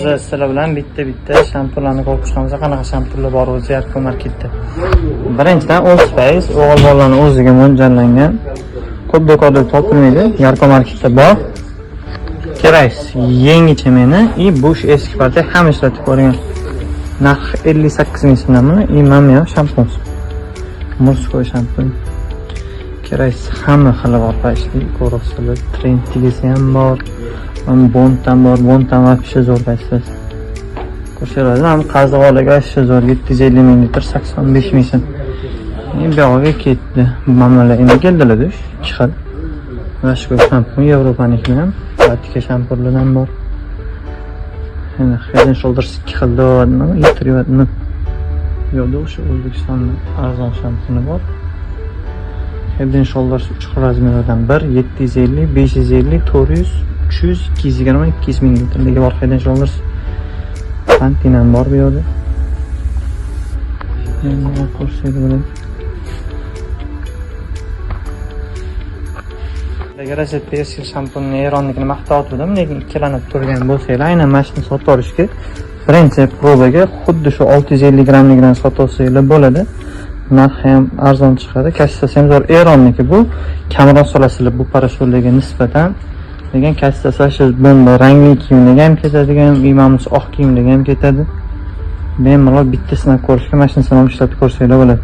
Sizlar bilan bitta-bitta shampunlarni ko'rib chiqamiz. Qanaqa shampunlar bor o'zi Yarko Marketda. Birinchidan Old Spice o'g'il bolalarning o'ziga mo'ljallangan. Ko'p do'konda topilmaydi. Yarko Marketda bor. Kerak yangicha meni и Bush eski partiya hamma ishlatib ko'rgan. Narxi 58 ming so'mdan buni и mana ham shampun. Мужской shampun. Kerak hamma xili bor почти ko'rasizlar. Trendligisi ham bor. Bonddan bor, Bonddan вообще zo'r почти. Ko'rsanglar, ham Qazig'olaga вообще zo'r 750 ming litr 85 ming so'm. Endi buyog'iga ketdi. Mamalar endi keldilar, ikki xil. Mana shampun Yevropanikini ham, Vatika shampunlardan bor. Endi Head and Shoulders ikki xilda nima litr nima. Yo'qda o'sha O'zbekistonda arzon shampuni bor. Head and Shoulders 3 xil razmerlardan bir 750, 550, 400, 300, 220, 200 ming litrligi bor Head and Shoulders. Pantene ham bor bu yerda. Endi ko'rsak bo'ladi. Agar Persil shampunni Eronnikini maqtayotgandim, lekin ikkilanib turgan bo'lsanglar, aynan mana shuni sotib olishga birinchi probaga xuddi shu 650 grammligidan sotib olsanglar bo'ladi. Narxi ham arzon chiqadi, kачествоsi ham zo'r. Eronniki bu, kamroq solasizlar bu parashollarga nisbatan. Lekin kачествоsi shu bomba, rangli kiyimlarga ham ketadigan, imamiz oq kiyimlarga ham ketadi. Bemalol bitta sinab ko'rishga, mana shuni sinab ishlatib ko'rsanglar bo'ladi.